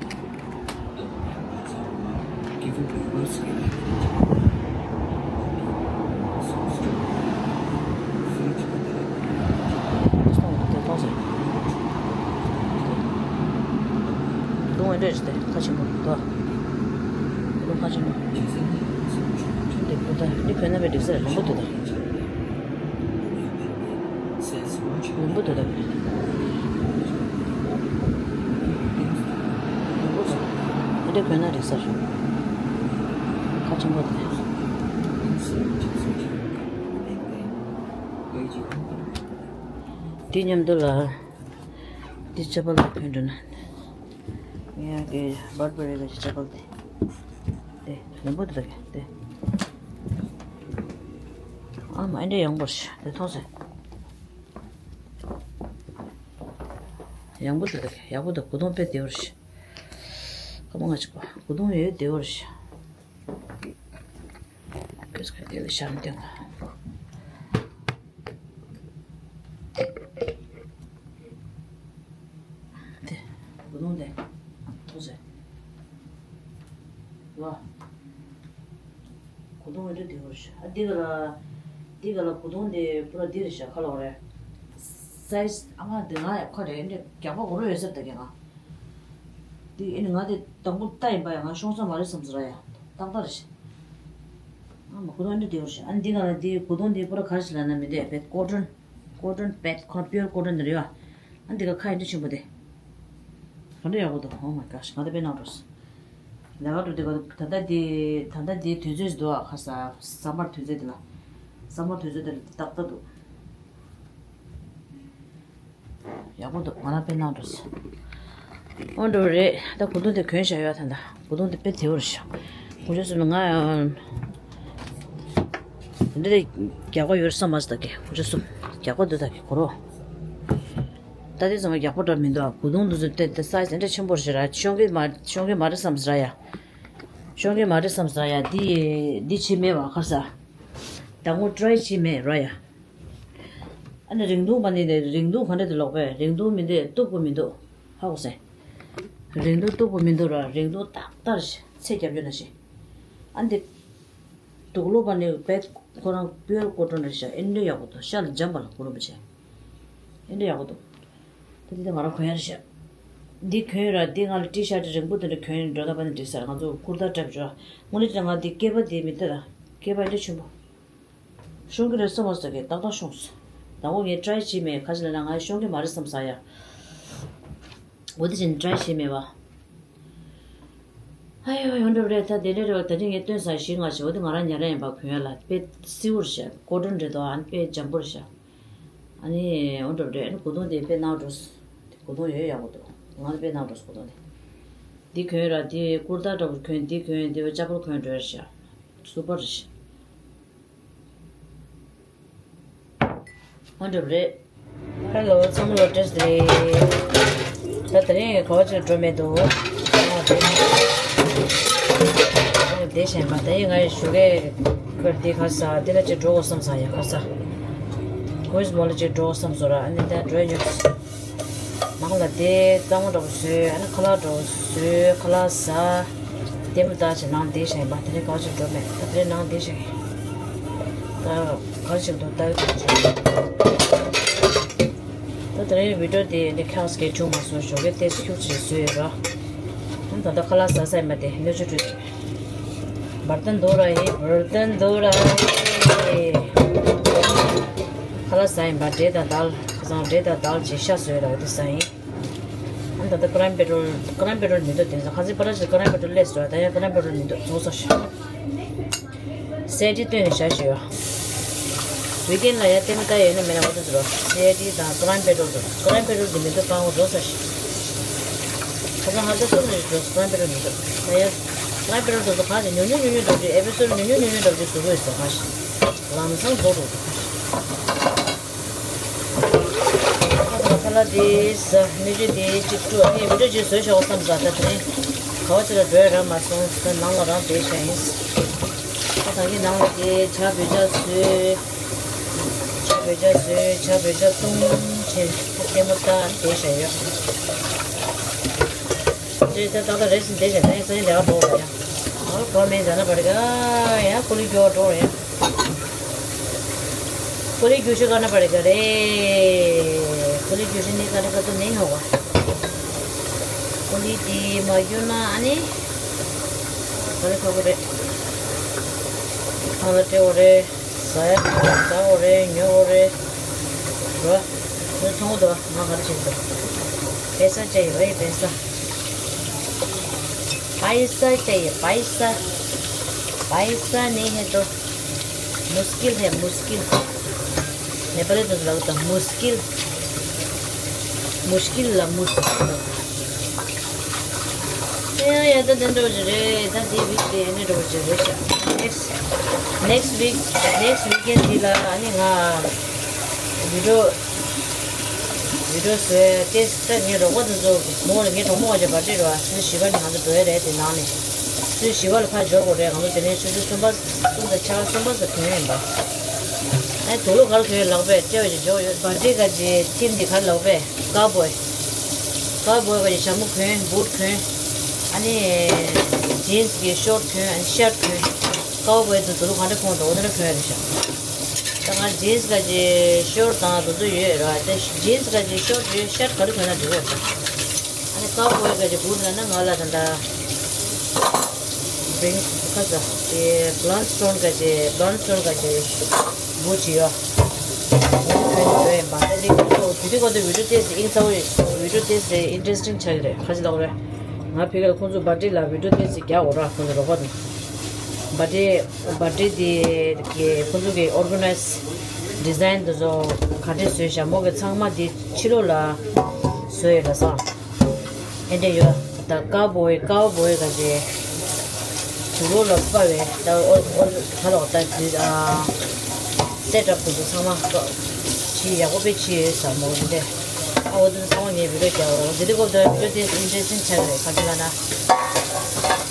ཁ་ཆེན་པོ་འདུག་ཁ་ཆེན་པོ། འདི་གོན་ན་མི་འགྲིག་ས་རེད། རིང་པོ་འདུག་ད། འདི་གོན་ན་མི་འགྲིག་ས་རེད། རིང་པོ་འདུག་ད། རིང་པོ་འདུག་ད། རིང་པོ་འདུག་འདི་གོན་ན་འགྲིག་ས་རེད། ཁ་ཆེན་པོ་འདུག་འདི་མཉམ་དུ་ལ། འདི་ཅ་པལ་ལ་གོན་འགྲོ་ན། ངས་ཀྱི་བར་བར་རེ་གི་ཅ་པལ་དེ། དེ་རིང་པོ་འདུག་ད་གི་དེ། ཨ་མ་ཨེ་འདྲ་ཡང་པོ་ཞིག་དེ་མཐོང་སོང་། ཡང་པོ་འདུག་ད་གི་ཡག་པོ་འདུག་གོས་ཐུང་དཔེ་བདེ་པོ་ཞིག་ཁ་མ་ང་ཅིག་གོ་གོས་ཐུང་ཡོད་བདེ་པོ་ཞིག་ཀུས་ཀ་དེ་ལ་ཤམ་སྟོན་ག་དེ། གོས་ཐུང་དེ། ཐུང་ཟེར། ལ། གོས་ཐུང་འདི་འདི་བར་ཤ། ཨ་འདི་ག་ལ། འདི་ག་ལ་གོས་ཐུང་དེ་པུ་ར་འདི་རེད་ཤ་ཁ་ལོག་རེད། སའི་ཛི་ཨ་མ་འདི་ང་ཡ་ཁ་རེད་འདི་རྒྱགས་པ་འོ་རོ་ཡོད་ཟེར་ད་གི་ང་། འདི་ཨེ་ནི་ང་དེ་དང་པོ་ལྟ་ཡིན་པ་ཡ་ང་ཤོང་ས་མ་རེད་བསམ་ཟེར་ཡ། ཏག་ཏག་རེད་ཤག་ཨ་མ་གོས་ཐུང་འདི་དེ་བར་ཤ། ཨ་འདི་ག་ལ་འདི་གོས་ཐུང་འདི་པུ་ར་ག་རེ་ཞིག་ལབ་ན་མི་འདུག་བེད་ཀོ་ཊོན། ཀོ་ཊོན་བེད་ཁོ་པིའུར་ཀོ་ཊོན་འདི་རེད་ཡ། ཨ་འདི་ག་ཁ་ཡིན་འདི་ཆེན་པོ་དེ། ག་འདྲ་ཡག་པོ་འདུག Oh my gosh ང་དེ་དཔེ་གནང་འགྲོ། ལས་ཀ་འགྲོ་དེ་ག་ད་ལྟ་དེ་ད་ལྟ་དེ་དུས་ཚོད་འདུག་ཨ་ཁ་ས་སམ་མར་དུས་ཚོད་དེ་ལ། སམ་མར་དུས་ཚོད་དེ་ལ་ཏག་ཏག་འདུག་ཡག་པོ་འདུག་ང་རང་དཔེ་གནང་འགྲོ་སོང་། འོ་འགྲོ་རེད། ད་གོས་ཐུང་དེ་གོན་བཞག་ཡོད་ད། ད་གོས་ཐུང་དེ་དཔེ་བདེ་པོ་རེད་ཤག་ཁོང་ཚོ་གསུམ་ང་འདི་འདྲ་རྒྱགས་པ་ཡོད་བསམ་མ་སོང་ད་གི་ཁོང་ཚོ་གསུམ་རྒྱགས་པ་འདུག་ད་གི་གོ་རོ། ད་དེ་ཚང་མ་རྒྱགས་པ་འདྲ་མི་འདུག་ཨ། གོས་ཐུང་འདི་ཚོ་དེ་དེ་སའི་ཛི་དེ་འདྲ་ཆེན་པོ་རེད་ར། ཤོང་གི་མ་ཤོང་གི་མ་རེད་བསམ་ཟེར་ཡ། ཤོང་གི་མ་རེད་བསམ་ཟེར་ཡ། འདི་འདི་བྱེད་མེད་བ་ཁ་ས། ད་ངོ་ཊི་རའི་བྱེད་མེད་ར་ཡ། ཨ་ནི་རིང་ཐུང་པ་ནི་རིང་ཐུང་ག་འདྲ་དེ་ལོག་པས། རིང་ཐུང་མི་འདུག་སྟུག་པོ་མི་འདུག་ཧ་གོ་སོང་། རིང་ཐུང་སྟུག་པོ་མི་འདུག་ར། རིང་ཐུང་ཏག་ཏག་རེད་ཤག་ཚད་རྒྱབ་ཡོད་ན་ཤི། ཨ་འདི། དུག་ལོག་པ་ནི་བེད་ཁོ་རང་པིའུར་ཀོ་ཊོན་རེད་ཤག་ཨེ་འདྲ་ཡག་པོ་འདུག་ཤ་ལ་འཇམ་པ་ལ་གུ་རུ་མི་བྱེད། ཨེ་འདྲ་ཡག་པོ་འདུག་ད་འདི་ད་ང་རང་གོན་ཡ་རེད་ཤག་འདི་གོན་ར་འདི་ང་ལ་ཊི་ཤར་ཊི་རིང་པོ་དེ་འདྲ་གོན་འགྲོ་ད་པ་ནི་འགྲིག་ས་རེད། ང་ཚོ་ཀུར་ཏ་འདྲ་པོ་འཇོག་དངོས་གནས་ང་འདི་སྐེད་པ་དེ་མི་ལྟ་ད། སྐེད་པ་ཨེ་འདྲ་ཆེན་པོ། ཤོང་གི་རེད་བསམ་མ་སོང་གི་ཏག་ཏག་ཤོང་སོང་། ད་འོ་ངས་ཊི་རའི་བྱས་མེད་ག་ཅི་ལབ་ན་ང་ཤོང་གི་མ་རེད་བསམ་ས་ཡ། འོ་དེ་བཞིན་ཊི་རའི་བྱས་མེད་བ། ཨ་ཡོ་ཡོང་འགྲོ་རེད་ད་དེ་འདྲ་རེད་བ། ད་ཅི་ངས་སྟོན་ས་ཞིག་ང་ཞིག་འོ་དེ་ང་རང་ཉལ་ར་ཡིན་པ་གོན་ཡ་ལ་དཔེ་བསིལ་པོ་རེད་ཤག་ཀོ་ཊོན་རེད་དོ་ཨ་ནི་དཔེ་འཇམ་པོ་རེད་ཤག་ཨ་ནི་འོ་འགྲོ་རེད། ཨ་ནི་གོས་ཐུང་དེ་དཔེ་གནང་འགྲོ། གོས་ཐུང་ཡོད་ཡག་པོ་འདུག་ང་ལ་དཔེ་གནང་འགྲོ་གོས་ཐུང་དེ། འདི་གོན་ར་འདི་ཀུར་ཏ་འདྲ་པོ་གོན་འདི་གོན་འདི་བ་ཅ་པལ་གོན་འགྲོ་ཡ་རེད་ཤག་སུ་པར་རེད་ཤག་འོ་འདྲ་རེད། ཧེ་ལོ་ཚང་མ་ལ་བཀྲ་ཤིས་བདེ་ལེགས། ད་དེ་རིང་ག་བ་ཅིག་འགྲོ་མེད་འདུག་ཨ་དེ་བདེ་ཞན་པ་དེ་ཡིན་ང་ཡི་ཞོགས་ཀས་ཁར་དེ་ཁ་ས་དེ་ལ་ཅིག་འགྲོ་དགོས་བསམ་ས་ཡ་ཁ་ས། གོས་མོ་ལ་ཅིག་འགྲོ་དགོས་བསམ་སོང་ར་ཨ་ནི་ད་འགྲོ་ཡ་ཉོ། ནང་ལ་དེ་གཙང་མ་འདྲ་པོ་བཟོས། ཨ་ནི་ཁ་ལག་འདྲ་པོ་བཟོས། ཁ་ལག་ཟ། ལྟད་མོ་ལྟ་བྱས་ནང་བསྡད་བཞག་ཡིན་པ། དེ་རིང་ག་བ་ཅིག་འགྲོ་མེད། ད་དེ་རིང་ནང་བསྡད་བཞག་ཡིན། ད་ག་རེ་བྱེད་འདུག་ལྟ་གི་འདུག་ད་དེ་རིང་བི་ཌིའོ་དེ་ནི་ཁྱག་སྐད་བྱུང་མ་སོང་། ཞོགས་ཀས་ཏོག་ཙམ་ཁྱུག་ཙམ་བཟོས་ཡོད་ར། ཨ་ནི་ད་ལྟ་ཁ་ལག་ཟ་ས་ཡིན་པ་དེ་སྣོད་བཅུད་བཀྲུས། བར་ཏན་དོ་ར་ཧེ། བར་ཏན་དོ་ར་ཧེ། ཁ་ལག་ཟ་ཡིན་པ། འབྲས་དང་དལ། ཁ་སང་འབྲས་དང་དལ་གྱི་ཤ་བཟོས་ར། འོ་དེ་ཟ་ཡིན། ཨ་ནི་ད་ལྟ་ཀ་རན་པེ་ཊོལ། ཀ་རན་པེ་ཊོལ་མི་འདུག་དེང་སང་ཁ་སང་པ་ར་ཞིག་ཀ་རན་པེ་ཊོལ་སླེབས་སོང་། ད་ཡང་ཀ་རན་པེ་ཊོལ་མི་འདུག་རྫོགས་སོང་ཤག་སེ་ཌི་བཏོན་ནས་བཞག་བཞག་ཡོད། ཝིཀ་ཨེན་ལ་ཡང་ལྟད་མོ་ལྟ་ཡོད་ན་མེད་ན་འོ་དེ་ཚོ་རོ། སེ་ཌི་དང་ཀ་རན་པེ་ཊོལ་དང་། ཀ་རན་པེ་ཊོལ་དེ་མི་འདུག་སྤང་བོ་རྫོགས་སོང་ཤག་ཁ་སང་ཧ་ད་སོང་ནས་རྫོགས་སོང་། ཀ་རན་པེ་ཊོལ་མི་འདུག་ད་ཡང་ཀ་རན་པེ་ཊོལ་དེ་ཚོ་གང་ཞིག་ཉུང་ཉུང་ཉུང་ཉུང་འདྲ་པོ་ཅིག་ཨེ་པི་སོ་ཌི་ཉུང་ཉུང་ཉུང་ཉུང་འདྲ་པོ་ཅིག་བཟོ་གི་ཡོད་ས་གང་ཞིག་ལམ་སང་རྫོགས་འགྲོ་གི་ས་ཞིག་ཁ་ལག་དེ་ཟ། སྣོད་བཅུད་དེ་གཅིག་བཀྲུ། ངས་བི་ཌིའོ་ཅིག་བཟོས་ཆོག་བསམ་ས། ད་དེ་རིང་ག་བ་ཅིག་ལ་འགྲོ་ཡ་རག་མ་སོང་། ད་ནང་ལ་རང་བསྡད་བཞག་ཡིན། ད་ད་གིན་ནང་ལ་དེ་ཇ་བོད་ཇ་བཟོས། ཇ་ བོད་ཇ་བཟོས། ཇ་བོད་ཇ་བཏུང་བྱས་ཐུག་ཐེངས་མ་ད་བསྡད་བཞག་ཡོད། ཇ་ད་ཏག་ཏག་རེད་ཟིན་བསྡད་བཞག་ད་ཡིན་ས་ཡིན་ལས་ཀ་འགྲོ་བ་ཡ། ཨ་གོ་མེད་ཟ་ན་བར་ག་ཡ་ཀོ་ལི་རྒྱུ་འགྲོ་རེད། ཀོ་ལི་རྒྱུ་ཤི་ག་ན་བར་ག་རེད། ཀོ་ལི་རྒྱུ་ཤི་ནི་ག་ནི་ག་ཏུ་ནི་ཧོ་བ། ཀོ་ལི་དེ་མ་རྒྱུ་ན་ཨ་ནི་ག་ལི་ཁ་གོ་རེད། ཨ་ལ་སྤྲེའུ་རེད། ཟ་ཡ་ཟ་འོ་རེད། ཉོ་འོ་རེད། རོ། ཁོས་མཐོང་གོ་འདུག་ང་ག་རེ་བྱེད་འདུག पैसा चाहिए भाई, पैसा। पैसा चाहिए, पैसा। पैसा नहीं है तो मुश्किल है, मुश्किल। नेपाली तो लगता मुश्किल। मुश्किल ला मुश्किल। ཡ་ཡ་ད་དེ་འགྲོ་རྒྱུ་རེད། ད་དེ་བིག་དེ་ནི་འགྲོ་རྒྱུ་རེད་ཤག next next week, next weekend འདི་ལ་ཨ་ནི་ང་video video བཟོས་ཏེ། ད་ངའི་རོགས་པ་དེ་ཚོ་མོ་ལ་ངའི་གྲོགས་མོ་བ་ཅན་པར་ཏི་རེད་བ། ཚེས་བཞི་པ་ནི་ང་ཚོ་འགྲོ་ཡ་རེད། དེ་ནང་ནས་ཚེས་བཞི་པ་ལ་ཕར་འབྱོར་དགོས་རེད། ང་ཚོ་དེ་ནས་ཆུ་ཚོད་གསུམ་པ་གསུམ་དང་ཕྱེད་ཀ་གསུམ་པ་ཙམ་ཐོན་ཡིན་པ། ཨ་ནི་དུག་ལོག་ག་རེ་ཐོན་ཡོད་ལགས་པས་སྤྲད་པ་ཅིག་འཇོག་ཡོད། པར་ཏི་ག་ཅིག་ཐིམ་འདི་ག་རེ་ལགས་པས། ཀའུ་བོའི། ཀའུ་བོའི་ག་ཅིག་ཞྭ་མོ་གོན། བུཊ་གོན། ཨ་ནི་ཇིན་སི་གི་ཤོར་གོན། ཨ་ནི་ཤར་གོན། ཀའུ་བོའི་དུ་དུ་ལུ་ག་འདྲ་གོན་འདུག་འོ་དེ་འདྲ་གོན་རེད་ཤག་ད་ང་ཇིན་སི་ག་ཅིག་ཤོར་དང་དུ་དུ་ཡོད་ར། དེ་ཇིན་སི་ག་ཅིག་ཤོར་ཡོད། ཤར་ག་རེ་གོན་ན་འགྲིག་གོ་ད། ཨ་ནི་ཀའུ་བོའི་ག་ཅིག་བུཊ་ལ་ན་ང་ལ་ད་ད་བིང་ཁ་ས་དེ་བྷ་ལན་སི་ཊོན་ག་ཅིག་བྷ་ལན་སི་ཊོན་ག་ཅིག་བུཊ་ཅིག་ཡོད། དེ་ཚོ་བོད་ཡིན་པ་ད་དེ་ཚོ་དེ་དུས་ག་དུས་བི་ཌིའོ་ཏོག་ཙམ་དབྱིངས་ཚ་བོ་ཡོད། བི་ཌིའོ་ཏོག་ཙམ་ཨིན་ཊ་རེ་སི་ཊིང་ཆགས་ཀྱི་རེད། ག་ཅི་ལབ་རེད། ང་ཕ་གི་ལ་ཁོང་ཚོ་པར་ཏི་ལ་བི་ཌིའོ་ཏོག་ཙམ་རྒྱག་འོ་ར། ཁོང་ཚོ་རོགས་པ་དང་པར་ཏི་པར་ཏི་དེ་གི་ཁོང་ཚོ་གི་ཨོར་ག་ནའི་ཛི་ཌི་ཛའིན་དེ་ཚོ་ག་འདྲས་བཟོས་ཤག་མོ་གི་ཚང་མ་དེ་ཕྱི་ལོགས་ལ་བཟོས་ཡོད་ལ་སང་། ཨེ་འདྲས་ཡོད། ད་ཀའུ་བོའི་ཀའུ་བོའི་ག་ཅིག་དུག་ལོག་ལ་དཔའ་བའི་ད་ཨོ་ཨོ་ག་ལོག་ད་དེ་ཨ་སེ་ཊབ་དེ་ཚོ་ཚང་མ་ཅི་ཡག་པོ་དཔེ་ཅི་ཡོད་ས་མོ་འདི་འདྲས། ཨ་འོ་དེ་ཚོ་ཚང་མ་ངས་བི་ཌིའོ་རྒྱག་འོ་ར། འདི་འདྲས་གོ་ད་བི་ཌིའོ་དེ་ཨིན་ཊ་རེ་སི་ཊིང་ཆགས་རེད། ག་ཅི་ལབ་ན་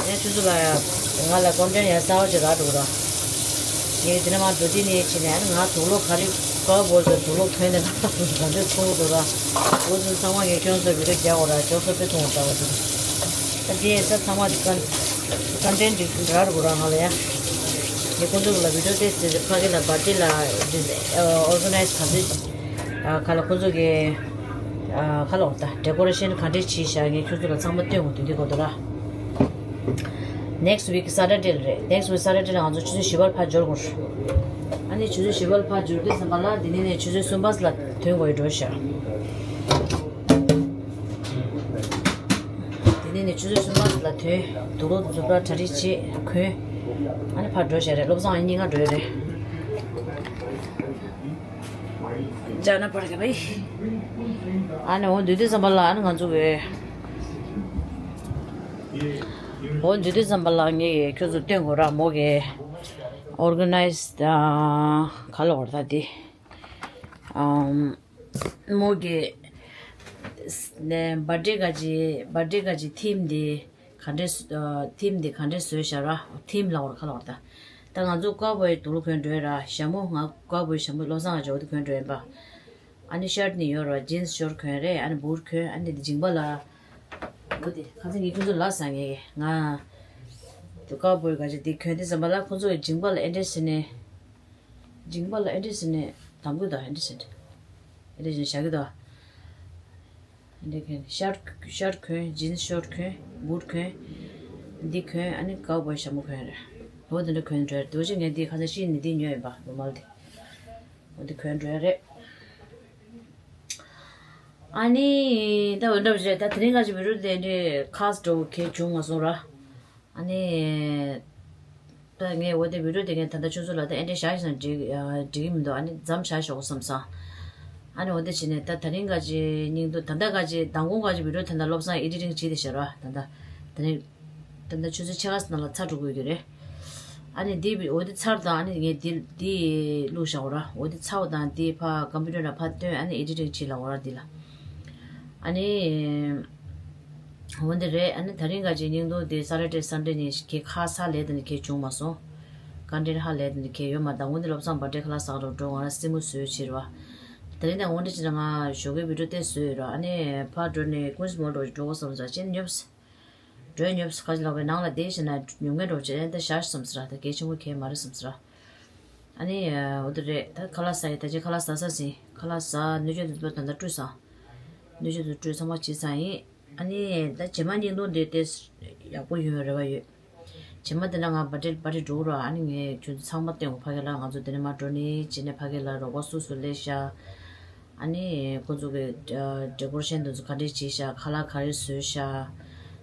ངས་ཆུ་ཚོད་ལ་ང་ལ་ཀོན་ཊེན་ཊི་ཡང་གསར་པ་ཅིག་རག་འགྲོ་གི་ར། ངས་དེ་ནས་མར་འགྲོ་དུས་ནས་བྱས་ནས་ང་དུག་ལོག་ག་རེ་ཀའུ་བོའི་དུག་ལོག་གོན་ནས་ང་ཚོས་མཐོང་འདུག་ར། འོ་དེ་ཚང་མ་ངས་ཁྱོད་ཚོ་བི་ཌིའོ་རྒྱག་འོ་ར། ཁྱོད་ཚོ་དཔེ་མཐོང་འོ་ད་འོ་དེ། ད་དེ་ས་ཚང་མ་ཀོན་ཀོན་ཊེན་ཊི་འདི་རག་རུ་ར་ང་ལ་ཡ། ངས་ཁོང་ཚོ་ལ་བི་ཌིའོ་ཏོག་ཙམ་ཕ་གི་ལ་པར་ཏི་ལ་ཨོར་ག་ནའི་ཛི་ག་ཚོད་ཨ་ག་ལ་ཁོང་ཚོ་གི་ཨ་ག་ལ་འོ་ད་ཌེ་ཀོ་རེ་ཤན་ག་འདྲས་བྱས་ཤག་ངས་ཁྱོད་ཚོ་ལ་ཚང་མ་སྟོན་འོ་དེ་འདི་གོ་འདུག་ར། next week Saturday ལ་རེད། next week Saturday ལ་ང་ཚོ་ཆུ་ཚོད་བཞི་པར་ཕར་འབྱོར་དགོས། ཨ་ནི་ཆུ་ཚོད་བཞི་པར་ཕར་འབྱོར་དུས་ཙམ་པ་ལ་འདི་ནས་ནས་ཆུ་ཚོད་གསུམ་པ་ལ་ཐོན་དགོས་ཡོད་འགྲོ་ཤག་འདི་ནས་ནས་ཆུ་ཚོད་གསུམ་པ་ལ་ཐོན། དུག་ལོག་འཛུགས་པ་གྲ་སྒྲིག་བྱེད་གོན། ཨ་ནི་ཕར་འགྲོ་ཤག་རེད། བློ་བཟང་ཨ་ནི་གཉིས་ཀ་འགྲོ་ཡོད་རེད། ཇ་ན་པར་ག་བའི། ཨ་ནི་འོ་འདུག་དུས་ཙམ་པ་ལ་ཨ་ནི་ང་ཚོ་གི་འོ་འདུག་དུས་ཙམ་པ་ལ་ངས་ཁྱོད་ཚོ་སྟོན་དགོས་ར། མོ་གི་ཨོར་ག་ནའི་ཛི་ག་ལ་འོར་ད་དེ་ཨམ་མོ་གི་ནས་པར་ཏི་ག་ཅིག་པར་ཏི་ག་ཅིག་ཐིམ་དེ་ག་འདྲས་ཐིམ་དེ་ག་འདྲས་བཟོས་ཤག་ར། ཐིམ་ལ་འོར་ག་ལ་འོར་ད། ད་ང་ཚོ་ཀའུ་བོའི་དུག་ལོག་གོན་འགྲོ་ཡ་ར། ཞྭ་མོ་ང་ཀའུ་བོའི་ཞྭ་མོ་བློ་བཟང་ང་ཅོ་དེ་གོན་འགྲོ་ཡིན་པ། ཨ་ནི་ཤར་ཊི་ནི་ཡོད་ར། ཇིན་སི་ཤོར་ཊི་གོན་རེད། ཨ་ནི་བུཊ་གོན། ཨ་ནི་འདི་མཇིང་པ་ལ་འོ་དེ་ཁ་སང་ངས་ཁྱོད་ཚོ་ལ་ཟ་ངེས་ང་དུ་ཀའུ་བོའི་ག་ཅིག་འདི་གོན་དུས་ཙམ་པ་ལ་ཁོ་ཚོ་གི་མཇིང་པ་ལ་ཨེ་འདྲས་ཟེར་ནས་མཇིང་པ་ལ་ཨེ་འདྲས་ཟེར་ནས་དམ་གི་དང་ཨེ་འདྲས་ཟེར་ནས་ཨེ་འདྲས་ཟེར་ནས་བཞག་གི་དང་། འདི་གོན། ཤར་ཤར་གོན། ཇིན་སི་ཤོར་གོན། བུཊ་གོན། འདི་གོན། ཨ་ནི་ཀའུ་བོའི་ཞྭ་མོ་གོན་རེད། འོ་དེ་འདྲ་གོན་འགྲོ་རེད། འདུག་ཅེ་ངས་འདི་ཁ་སང་ཤི་ནི་འདི་ཉོས་ཡིན་པ་རུ་མལ་དེ། འོ་འདི་གོན་འགྲོ་རེད། ཨ་ནི་ད་འོ་འདྲ་བྱས་ད་དེ་རིང་ཁ་ཅིག་བི་ཌིའོ་དེ་འདྲའི་ཁ་སི་འགྲོ་གལ་བྱུང་མ་སོང་ར། ཨ་ནི། ད་ངས་འོ་དེ་བི་ཌིའོ་དེ་ངས་ད་ལྟ་ཁྱོད་ཚོ་ལ་ད་ཨེ་འདྲས་བཞག་ཞིག་ན་འགྲིག་ཨ་འགྲིག་གི་མི་འདུག་ཨ་ནི་མཚམས་བཞག་ཞོག་བསམ་སོང་། ཨ་ནི་འོ་དེ་བྱས་ནས་ད་དེ་རིང་ག་ཅིག་སྙིང་སྡུག་ད་ལྟ་ག་ཅིག་མདང་དགོང་ག་ཅིག་བི་ཌིའོ་ད་ལྟ་བློ་བཟང་ཨེ་ཌི་ཊིང་བྱས་ཏེ་བཞག་ར། ད་ལྟ་དེ་རིང་ད་ལྟ་ཆུ་ཚོད་ཕྱེད་ཀ་ནང་ལ་ཚར་འགྲོ་དགོས་ཀྱི་རེད། ཨ་ནི་འདི་འོ་དེ་ཚར་དང་ཨ་ནི་ངས་འདི་འདི་བླུགས་བཞག་འོ་ར། འོ་དེ་ཚར་བ་དང་འདི་ཕ་ཀམ་པུ་ཊར་ལ་ཕ་སྟོན། ཨ་ནི་ཨེ་ཌི་ཊིང་བྱེད་ལ་འོ་ར་འདི་ལ། ཨ་ནི། འོ་འདི་རེད། ཨ་ནི་དེ་རིང་ག་ཅིག་སྙིང་སྡུག་དེ་སེ་ཊར་ཌེ་སན་ཌེ་ནས་གས་ཁ་ས་ལས་དེ་ནས་གས་བྱུང་མ་སོང་། ཀ་འདྲེན་ཧ་ལས་དེ་འདྲ་གས་ཡོད་མ་རེད། ད་དངོས་གནས་བློ་བཟང་པ་ཏྲེ་ཁ་ལག་ཟ་ག་འགྲོ་འགྲོ་ང་རང་སེམས་མུ་བཟོས་བྱེད་ར་བ། དེ་རིང་ད་དངོས་འབྲེལ་བྱས་ན་ང་ཞོགས་ཀའི་བི་ཌིའོ་ཏོག་ཙམ་བཟོས་ཡོད་ར། ཨ་ནི་ཕར་འགྲོ་ནས་ཀུན་གྱིས་མོལ་འགྲོ་འགྲོ་དགོས་བསམ་ཙང་ཅིག་ཉོབས། འགྲོས་ཉོབས་ཁ་ཅིག་ལོག་པའི་ནང་ལ་བསྡད་བྱས་ན་ཉོབ་མཁན་འགྲོ་བྱས་ཨ་ནི་ད་ཞར་བསམ་ཟེར་ར། ད་གལ་ཆེན་པོ་གས་མ་རེད་བསམ་ཟེར་ར། ཨ་ནི་འོ་དེ་རེད། ད་ཁ་ལག་ཟ་ཡི་ད་ཅི་ཁ་ལག་ཟ་ས་ཟིན། ཁ་ལག་ཟ། སྣོད་བཅུད་དེ་ཚོ་ད་ལྟ་བཀྲུས་ཚར། སྣོད་བཅུད་དེ་ཚོ་བཀྲུས་ཚང་མ་བྱས་ཚར་ཡིན། ཨ་ནི་ད་རྗེས་མ་བརྙན་ཐུང་འདི་ཏོག་ཙམ་ཡག་པོ་ཡོང་རེ་བ་ཡོད། རྗེས་མ་དེ་ན་ང་བ་ཏྲེ་བ་ཏྲེ་འགྲོ་ར། ཨ་ནི་ངས་ཁྱོད་ཚོ་ཚང་མ་སྟོན་གོ། ཕ་གི་ལ་ང་ཚོ་དེ་ནས་མར་འགྲོ་ནས་བྱས་ནས་ཕ་གི་ལ་རོགས་པ་སུ་སུ་སླེབས་ཤག་ཨ་ནི་ཁོ་ཚོ་གི་ཌེ་ཀོ་རེ་ཤན་དེ་ཚོ་ག་འདྲས་བྱས་ཤག་ཁ་ལག་ག་རེ་བཟོས་ཤག་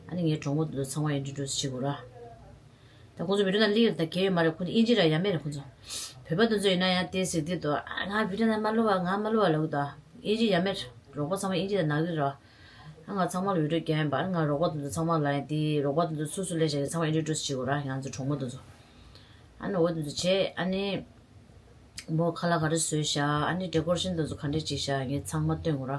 ཨ་ནི་ངའི་གྲོགས་མོ་དེ་ཚོ་ཚང་མ་ཨིན་ཊྲོ་ཌུ་སི་བྱེད་དགོས་ར། ད་ཁོ་ཚོ་བི་ཌིའོ་ནང་སླེབས་ཡོད་ད་གས་ཡོད་མ་རེད། ཁོ་ཚོ་ཨིན་ཇི་ར་ཡ་མེད་རེད། ཁོ་ཚོ་བོད་པ་དེ་ཚོ་ཡིན་ན་ཡང་དེ་ཟེར་དེ་དོ། ཨ་ང་བི་ཌིའོ་ནང་མ་བླུག་པ་ང་མ་བླུག་པ་ལབ་གི་འདུག་ཨ་ཨིན་ཇི་ཡ་མེད། རོགས་པ་ཚང་མ་ཨིན་ཇི་དང་ནག་རིག་ར། ཨ་ང་ཚང་མ་ལ་བི་ཌིའོ་རྒྱག་ཡིན་པ། ཨ་ང་རོགས་པ་དེ་ཚོ་ཚང་མ་ལ་ཡང་དེ་རོགས་པ་དེ་ཚོ་སུ་སུ་སླེབས་ཤག་གི་ཚང་མ་ཨིན་ཊྲོ་ཌུ་སི་བྱེད་དགོས་ར། ང་ཚོ་གྲོགས་མོ་དེ་ཚོ། ཨ་ནི་འོ་དེ་ཚོ་བྱས། ཨ་ནི་མོ་ཁ་ལག་ག་རེ་བཟོས་ཤག་ཨ་ནི་ཌེ་ཀོ་རེ་ཤན་དེ་ཚོ་ག་འདྲས་བྱས་ཤག་ངས་ཚང་མ་སྟོན་དགོས་ར།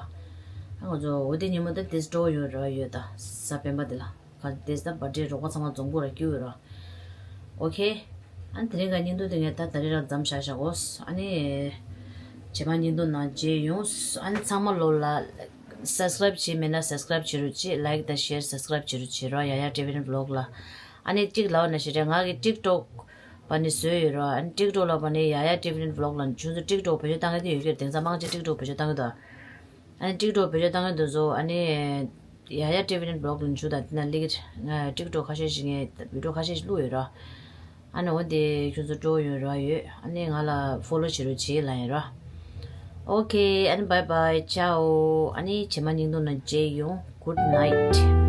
ཨ་ང་ཚོ་འོ་དེ་ཉིན་མོ་ད་དེ་སྤྲོ་ཡོང་ར་ཡོད། ད་གཟའ་སྤེན་པ་དེ་ལ་ག་དེ་ད་བ་ཏྲེ་རོགས་པ་ཚང་མ་འཛོམས་དགོས་ར་སྐྱིད་ཡོད་ར། ཨོ་ཁེ། ཨ་ནི་དེ་རིང་ག་བརྙན་ཐུང་དེ་ངས་ད་ད་རེས་རང་མཚམས་བཞག་བཞག་གོ། ཨ་ནི་རྗེས་མ་བརྙན་ཐུང་ནང་མཇལ་ཡོང་། ཨ་ནི་ཚང་མ་ལོ་ལ་སབ་སི་ཀ་རབ་བྱས་མེད་ན་སབ་སི་ཀ་རབ་བྱེད་རོགས་བྱེད། ལའིཀ་དང་ཤེར་སབ་སི་ཀ་རབ་བྱེད་རོགས་བྱེད་རོགས། ཡ་ཡ་ཊི་བི་ཝི་ལོག་ལ། ཨ་ནི་གཅིག་ལབ་ན་ཞེ་དྲག་ང་གི་ཊིག་ཊོག་པ་ནི་བཟོས་ཡོད་ར། ཨ་ནི་ཊིག་ཊོག་ལ་བ་ནི་ཡ་ཡ་ཊི་བི་ཝི་ལོག་ལ་ཁྱོད་ཚོ་ཊིག་ཊོག་བེད་སྤྱོད་བཏང་གི་དེ་ཡོད་ཀྱི་རེད། དེང་སང་མང་ཆེ་ཊིག་ཊོག་བེད་སྤྱོད་བཏང་གི་འདུག་ཨ་ནི་ཊིག་ཊོག་བེད་སྤྱོད་བཏང་གི་འདུག་ཚོ། ཨ་ནི་ཡ་ཡ་ཊི་བི་ཝི་ལོག་ལ་འཇུ་དང་དེ་ན་ལིག་ང་ཊིག་ཊོག་ཁ་ཤས་ཤིག་ངས་བི་ཌིའོ་ཁ་ཤས་ཤིག་བླུགས་ཡོད་ར། ཨ་ནི་འོ་དེ་ཁྱོད་ཚོ་སྤྲོ་ཡོང་ར་ཡོད། ཨ་ནི་ང་ལ་ཕོ་ལོ་བྱེད་རོགས་བྱེད་ལ་ཡིན་ར། ཨོ་ཁེ། ཨ་ནི་བྷའི་བྷའི། ཅའོ། ཨ་ནི་རྗེས་མ་བརྙན་ཐུང་ནང་མཇལ་ཡོང་། Good night།